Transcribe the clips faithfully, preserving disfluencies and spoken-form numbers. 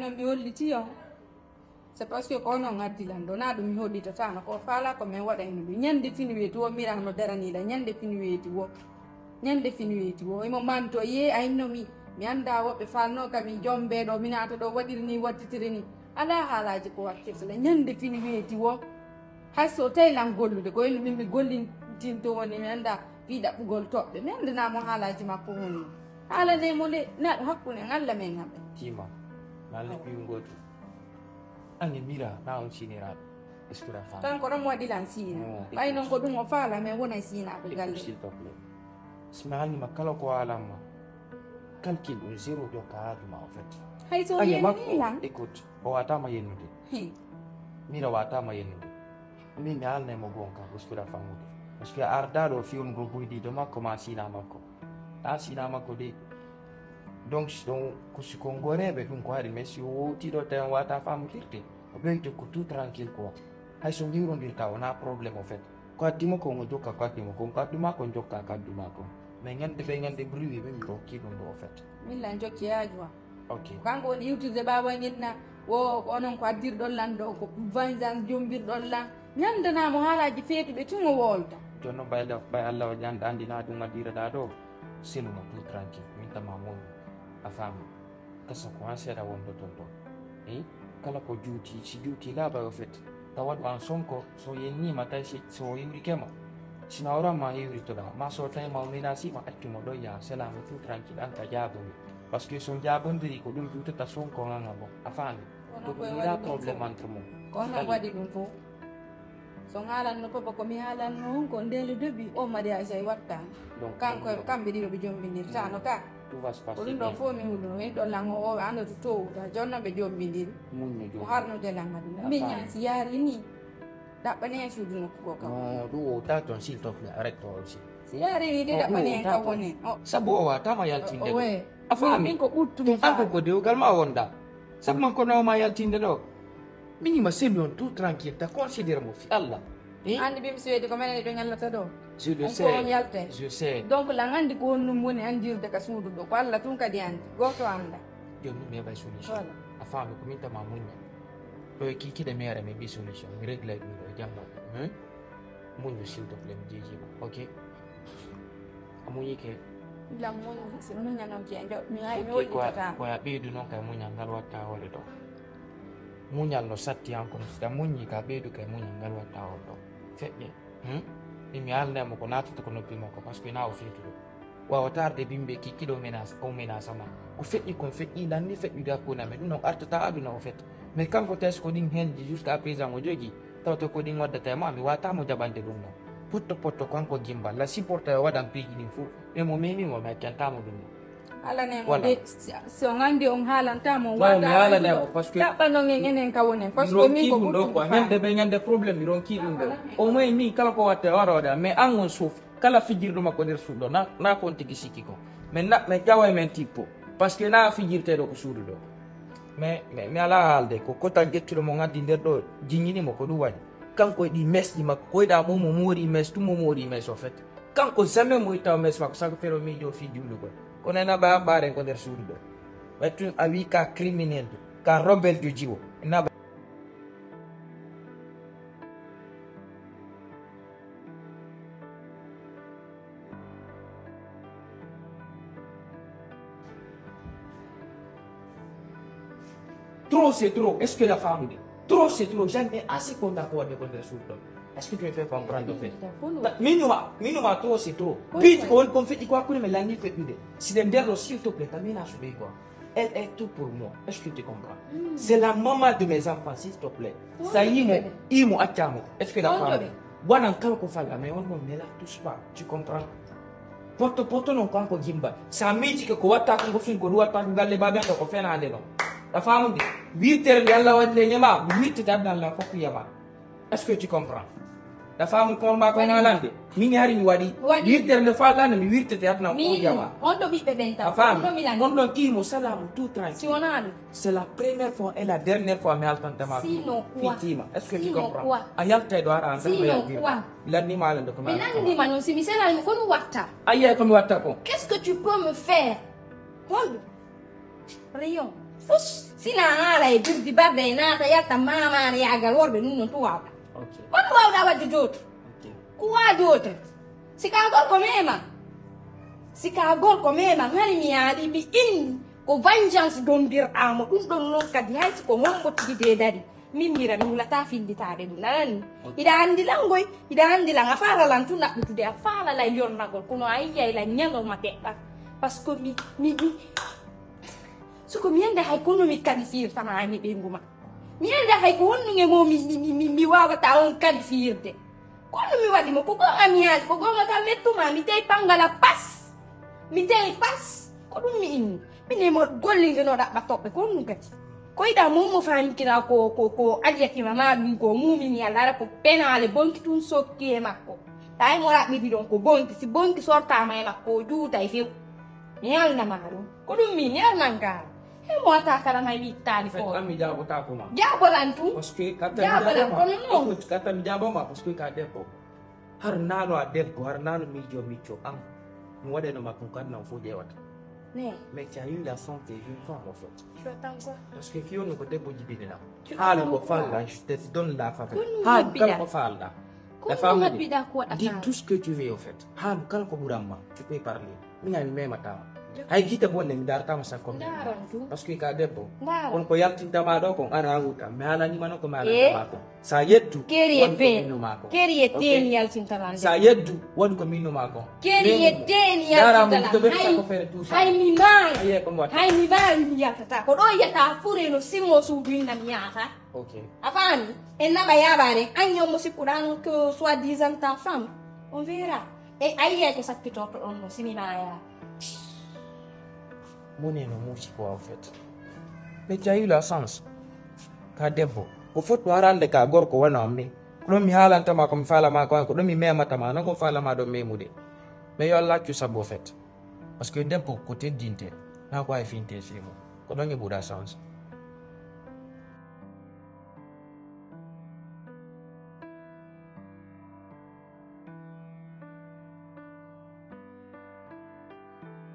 Mi holliti on. C'est parce que ko onon addi lan ɗo, na ɗum mi hollitataano, ko faala ko min waɗayno ɗum. Ñande fini weeti wo, mira no daraniiɗa, ñande fini weeti wo. Ñande fini weeti wo. Imo manto, yee, a inno mi. Mi annda woɓɓe faalno ka mi jombe ɗo, mi naata ɗo, waɗiri ni, wattitiri ni. Alaa haalaaji ko wattirta la. Ñande fini weeti wo. Hay so tawi lan gollude, ko ino min mi gollintinto woni, mi annda fii ɗaɓɓugol toɓɓe. Mi anndanaa mo haalaaji makko woni. Haalane mo le, na hakkunde en Alla men ngaɓe. Tima, na le ɓiyu ngotu. Ange mira, na on sinira. Est-ce que la femme? Kanko ɗon waɗi lan siina. Non. Ɓay non ko ɗum o faala, men wona siina ko galle. S'il te plaît. Si mi haalnima kala ko haalanma, calcul ɗum zéro jokka haaju ma, en fait. Hay so Ange yenni makko, lan. Écoute, o watama yennude. Hey. Mira watama yennude. Min mi haalnay mo goonga, parce que la famille. Parce que a arda ɗo fii on ɗo buydi ɗo makko ma siina makko. Ta siina makko de. Donc, si ɗon ko si ko ngoreeɓe ɗum ko haɗi, mais si o wowti ɗo tawi on wata famotirde, o ɓeyde ko tout tranquille quoi. Hay so ngiwrondirta wona problème, en fait. Ko addi mo ko ngo jokka ko addi mo ko, ko addu ma ko jokka ko addu ma ko. Mais ñande ɓe ñande bruit ɓe mi rokki ɗum ɗo, en fait. Min lan jokki haaju ma. Ok. Kanko woni iwtirde baaba ñinna, wo onon ko addirɗon lan ɗo, ko vengeance jombirɗon lan. Ñandanaa mo haalaaji feetuɓe tun o wolta. Jooni noon, ɓay Allah, ɓay Allah o ƴan-, anndinaa ɗum addireɗaa ɗo, selu mo tout tranquille, min tama mo a faami. Kasa ko han seeɗa wonɗo ton ɗo. Eyi, kala ko juuti, si juuti laaɓa yo fet. Tawa ɗo an Sonko, so yenniima, tawi si, so o iwrike ma. Sina o ramma iwritoɗaa, ma so tawi ma o menasima, accu mo ɗo yaa, sela mo tout tranquille, an ka jaabumi. Parce que so jaabondiri ko ɗum juutata Sonko ŋaŋa mo. A faami? Kono ko ɗum woni ɗa problème entre mum. Kono waɗi ɗum fof. So haalanno papa ko mi haalanno on ko ndee le début o mariage ay watta. Donc, kanko e kamɓe ɗiɗo ɓe jombinirtaano ka. Tout va se passer bien. Ko ɗum ɗon fof mi hulno, mi ɗon lango o ano to towta, jonno ɓe jombindiri. Muñño jooni. Ko harnude langa ɗum. Min ñaan si yaari ni. Ɗaɓɓani en suudu nokku goo kam. Non, ɗum o ta toon, s'il te plaît, arrête toi aussi. Si yaari ni de ɗaɓɓani en kam woni. Sabu o watama yaltinde ɗo. A faami? Min ko ɓurtumi faami. An ko ko dewgal ma wonda. Sabu man ko nawma yaltinde ɗo. Min ima semi on tout tranquille, ta considère mo fi Allah. Eh? Anndi bim suwedi ko menen ɓe ñallata ɗo. Je le sais. On ko on yalte. Je sais. Donc lan anndi ko on ɗum woni andirde ka suudu ɗo. Ko Allah tun kadi anndi. Gooto annda. Jooni mi heɓay solution. Voilà. A faami ko min tama muñña. Ɗo e kikiɗe mere mi ɓi solution. Mi réglay ɗum ɗo e jamma. Hmm? Muñño, s'il te plaît, mi jeejiima. Ok? A muñike? Lan muññi, si mi muññanonki e njo-, mi hay mi hollitata. Ko a ɓeydu noon kay muñal ngal watta hoore ɗo. Muñal no satti an kono, si a muññi ka ɓeydu kay muñal ngal watta hoore ɗo. Feƴƴe. Hmm? Mi, mi haalnay mo ko naatata ko noppi makko, parce que na o feetuɗo. Waawa tarde bimbe ki kiɗo menace, o menace ma. Ko feƴƴi kon feƴƴi, lan ni feƴƴude hakkunde amen. Ɗum noon artata aduna o fet. Mais kanko test ko ɗin henji jusqu'à présent o jogi. Tawto ko ɗin waddata e ma, mi wata mo jaɓande ɗum noon. Potto potto kanko gimbal, la supporter o waɗan piiji ɗin fof. Mais mo memi mo, mi accanta mo ɗum noon. Haalane mo de, si, si on anndi on haalanta mo, non, mi haalane mo, parce que ɗaɓɓanon en enen ka wonen, parce que min ko ɓurɗum ko faami. Ñande ɓe ñande problème, mi ronki ɗum ɗo. Au moins min kala ko watte, wara waɗa, mais an on suuf, kala fijirɗo makko nder suuɗo, na, na kon tigi sikki ko. Mais na, mais ƴawa e men tippo, parce que na fijirteɗo ko suudu ɗo. Mais, mais mi ala haalde, ko kotal ƴettuɗo mo ngaddi nder ɗo, jiñini mo ko ɗum waɗi. Kanko e ɗi mesɗi makko, ko yiɗa mo, mo moori mes, tum mo moori mes o fet. Kanko jamais mo ittaw mes makko, sago fero miijo fi juulugol. Kono ena ɓa ɓaren ko nder suudu ɗo. Ɓay tun a wi ka criminel, ka rebel jo jiwo. Ena ɓa Trop, c'est trop. Est-ce que la femme dit? Trop, c'est trop. Jamais assez qu'on a pour des conversations. Est-ce que tu me fais comprendre, en fait? Minuma, minuma, trop, c'est trop. Pit, on confie quoi, mais la nuit fait plus. Si les deux, s'il te plaît, t'as mis là sur les quoi. Elle est tout pour moi. Est-ce que tu comprends? C'est la maman de mes enfants, s'il te plaît. Ça y est, imo, imo, attends. Est-ce que la femme dit? Wana kala ko falla, mais on ne la touche pas. Tu comprends? Potto potto non kanko jimba. Sa miijike ko watta ko fin ko ɗum watta ko galle babe ko ko fenaande non. A faamude? Wirtere nde Allah waɗi nde ñama, mi wirtete aduna Allah fof ko yama. Est-ce que tu comprends? A faamu ko ma ko ngalande? Min hari mi waɗi. Waɗi. Wirtere nde faɗɗande mi wirtete aduna fof ko yama. On ɗo ɓiɓɓe ɓen tan. A faamu? On ɗo mi lan. On ɗon imo salamu tout tranquille. Si wonaa ɗum. C'est la première fois et la dernière fois mi haltanta ma. Sinon quoi? Fittima. Est-ce que tu comprends? Sinon quoi? A yaltay ɗo ara an tan ko yaltirta. Sinon quoi? Lanni ma lande ko mi nanndima noon, si mi selani ko ɗum watta. A yiyay ko mi watta ko. Qu'est-ce que tu peux me faire? Honɗum? Rayon. Us, sina haala e birdi barde e naata yalta mamaare yaagal worɓe ɗum noon tu waawɗa. Ok. Won waawɗa waɗde dooto. Ok. Ko waa dooto. Si ka gorko mema. Si ka gorko mema, hari mi yaali mi inni ko vengeance dondirɗa mo. Ɗum ɗon noon kadi hay si ko hombo tigi de dari. Min mira mi hulata fillitaade ɗum. Nanani. Ok. Iɗa anndi lan goy, iɗa anndi lan a faala lan tu naɓɓutude, a faala lan yonnagol. Kono a yiyay lan ñalawma teɗɗa. Parce que mi, mi, mi, Soko mi annda hay kono mi kadi firtanaani ɓeyngu ma. Mi annda hay ko honɗum e mo mi, mi, mi, mi, mi waawata on kadi firde. Kono mi waɗi mo ko goonga mi yaali, ko goonga kam mettuma, mi tawi pangala pas. Mi tawi pas. Ko ɗum mi inni. Min e mo gollingeno ɗaɓɓa toɓɓe ko honɗum kadi. Ko yiɗa mo mo faamikira ko, ko, ko aliyakima ma ɗum ko mumini Allah ara ko penaale bonki tun sokki e makko. Tawi mo raɓɓiɗi ɗon ko bonki, si bonki sortama e makko o juutay few. Mi yalnama ɗum. Ko ɗum min yalnanka. He mo wata kala may mi ittaani ko. An mi jaabotako ma. Jaabolan tun. Parce que kata mi Jaabolan jaaboma. Kono non. Kata mi jaaboma parce que ka debbo. Har nano a debbo, har nano miijo miijo an. Mi waɗeno ma kun kan nan fo ƴeewata. Ne. Mais tu as eu la chance de une femme en fait. Tu attends quoi? Parce que fiyo no ko debbo jibini na. Tu attends quoi? Haala ko falla, je te donne la faveur. Kono haala kala ko falla. Kono la femme happy da ko dis tout ce que tu veux en fait. Haala kala ko ɓuran ma. Tu peux parler. Min ay mi mematama. Hay gite bonne mi dartama sa comme. Ndaran tu. Parce que ka debbo. Ndaran. On ko yaltintama ɗo kon ana wuta. Mi haalani mano ko mi haalantama ko. Sa yeddu. Keri e pe. Keri e teni yaltintama. Sa yeddu woni ko min numa ko. Keri e teni yaltintama. Hay mi maayi. Hay mi maayi mi yaltata. Ko ɗo yiyata fure no simo suudu inna mi yata. Ok. A faami? En naɓa yabaare. An yo mo sikkuɗan ko soi-disant ta femme. On verra. E ayiye ko sakkitorto ɗon no sinima ya. Moni no muusi ko en fait. Mais tu as eu la chance. Ka debbo. Ko fotto harande ka gorko wona on mi. Ko ɗum mi haalantama ko mi faalama ko an, ko ɗum mi mematama, non ko faalama ɗon memude. Mais yo Allah accu sabu en fait. Parce que debbo ko teddinte, na ko ay finte simo. Ko ɗon e ɓuuɗa chance.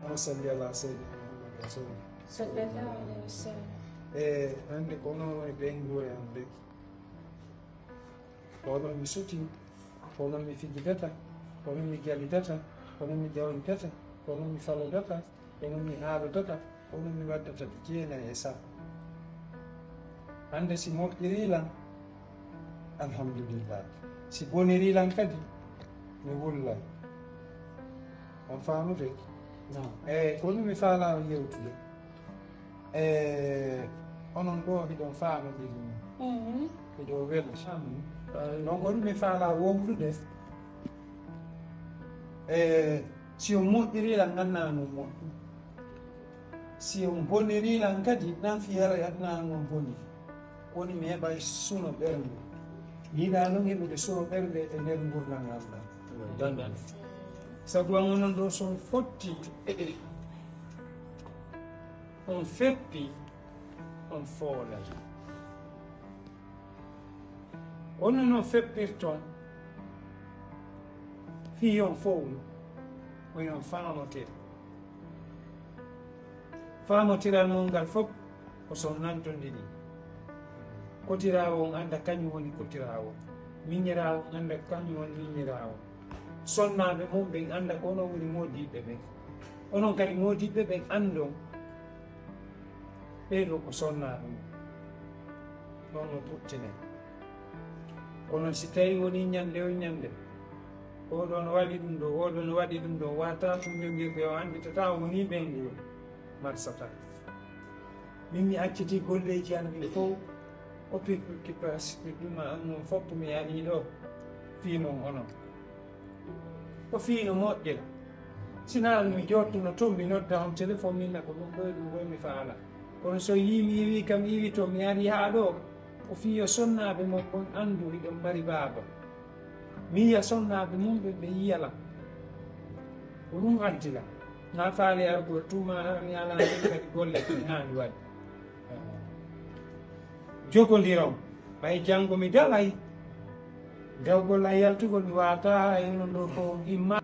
Allahumma salli ala sayyidina Muhammad wa sallim. Sallallahu alaihi wasallam. E hannde ko onon woni ɓeynguure am de. Ko onon mi suti, ko onon mi fijidata, ko onon mi jalidata, ko onon mi jawlidata, ko onon mi falodata, ko onon mi haalodata, ko onon mi waddata jeenay e sappo. Hannde si moƴƴirii lan, alhamdulillah. Si bonirii lan kadi, mi wullay. On faamude? Naam. Eey, ko ɗum mi faalaa yewtude. E onon ɗo hiɗon faamodiri min. Mhm. Hiɗo weli. Amin. Donc ko ɗum mi faalaa wowlude. E si on moƴƴiri lan, ngannaa non moƴƴi. Si on boniri lan kadi, nan fiyara adnaa non boni. Woni mi heɓay suno ɓernde. Yiɗaa non heɓude suno ɓernde e nder ngurndan Allah. Sabu an onon ɗo son fotti. On feppi, on foolay. Kono no feppirton, fii on fowlu, ko yon faamotir. Faamotiral mon ngal fof ko son nantondiri. Kotiraawo on annda kañum woni kotiraawo. Miñiraawo on annda kañum woni miñiraawo. Sonnaaɓe mum ɓen annda ko onon woni moodiɓɓe ɓen. Onon kadi moodiɓɓe ɓen anndon ɓee ɗoo ko sonnaaɓe mum. Noon no puttine. Kono si tawii wonii ñannde o ñannde, oɗo no waɗi ɗum ɗoo, oɗo no waɗi ɗum ɗoo, wata ɗum yondirde o annditata o wonii ɓen ngol marsata. Min mi accitii golleeji an ɗin fof, o pirpirki pas ɗuma an non fof mi arii ɗoo fii non onon. Ko fii no moƴƴira. Sinaa mi jottuno toon, mi nodda on téléphone, min na ko ɗum ɗo e ɗum ɗo mi faala. Kono so yii mi iwii kam iwii to mi arii haa ɗoo, ko fii yo sonnaaɓe mon ɓon anndu hiɗon mari baaba. Mi yiya sonnaaɓe mum ɓe, ɓe yiya lan. Ko ɗum addi lan. Na faali argol tuma mi alaa heen kadi golle ko mi haani waɗde. Jogondiron, ɓay janngo mi dalay. Dewgol lan yaltugol mi waata e onon ɗo ko imma.